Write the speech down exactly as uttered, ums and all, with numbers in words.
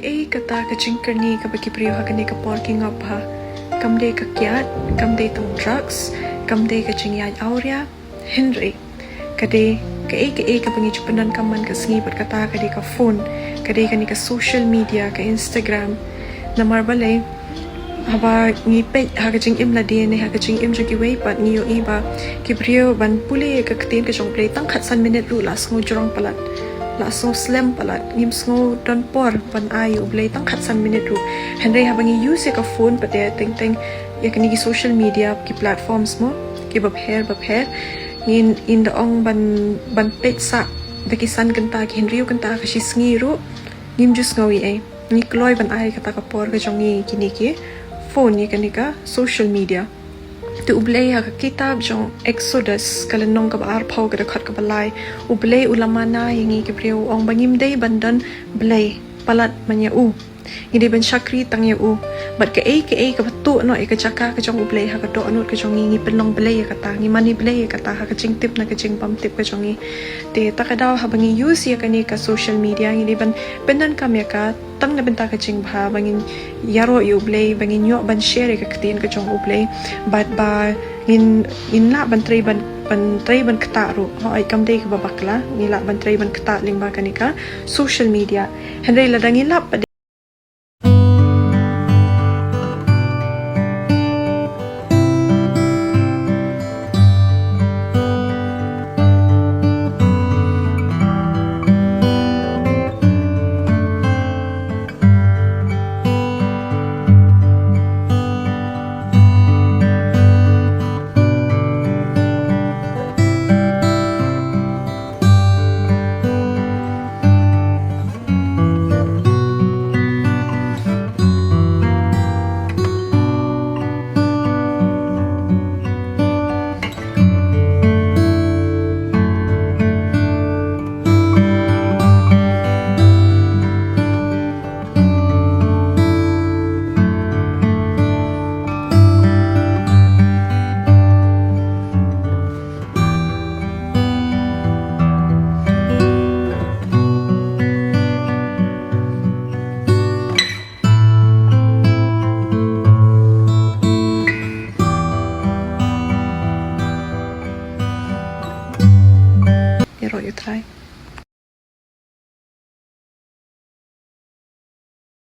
Ei kata ka jingkyrni kaba ki briew ha kane ka por ki ngop ha. Kam dei ka kiad, kam dei tang drugs, kam dei ka jingïaid awria, hynrei ka dei kaei kaei kaba ngi ju pyndonkam man ka sngi bad kata ka dei ka phone, ka dei kane ka social media, ka Instagram. Namar balei, haba ngi peit ha ka jingim lade ne ha ka jingim jong kiwei pat ngi ïohi ba ki briew ban pule ka ktien ka jong U Blei tang khatsan minit ruh la sngew jrong palat, la sngew slem palat, ngim sngew don por ban ai U Blei tang khatsan minit ruh. Hynrei haba ngi use ïa ka phone pat ïa teng teng ïa kine ki social media ki platforms mo kiba pher ba pher, ngin, ngin da ong ban, ban peit sa da ki san kynta ki hynriew kynta ka shi sngi ruh ngim ju sngew ei ei. Ngi kloi ban ai kata ka por ka jong ngi kine ki phone ïa kane ka social media. Te U Blei ha ka kitab jong Exodus ka lynnong kaba arphew ka dkhot kaba lai, U Blei u la mana ïa ngi ki briew, u ong ba ngim dei ban don blei palat man ïa u. Ngi dei ban shakri tang ïa u. Bad kaei kaei kaba tuh noh ïa ka jaka ka jong U Blei ha ka dohnud ka jong ngi, ngi pynlong blei ïa kata, ngi mane blei ïa kata ha ka jingtip na ka jingbymtip ka jong ngi. Te ta ka daw haba ngi use ïa kane ka social media ngi dei ban pyndonkam ïa ka tang na bynta ka jingbha, ba ngin ïaroh ïa U Blei, ba ngin ïoh ban share ïa ka ktien ka jong U Blei. Bad ba ngin, ngin lah ban trei ban, ban trei ban ktah ruh. Hooid, kam dei kaba bakla, ngi lah ban trei ban ktah lyngba kane ka social media. Hynrei lada ngi lap pat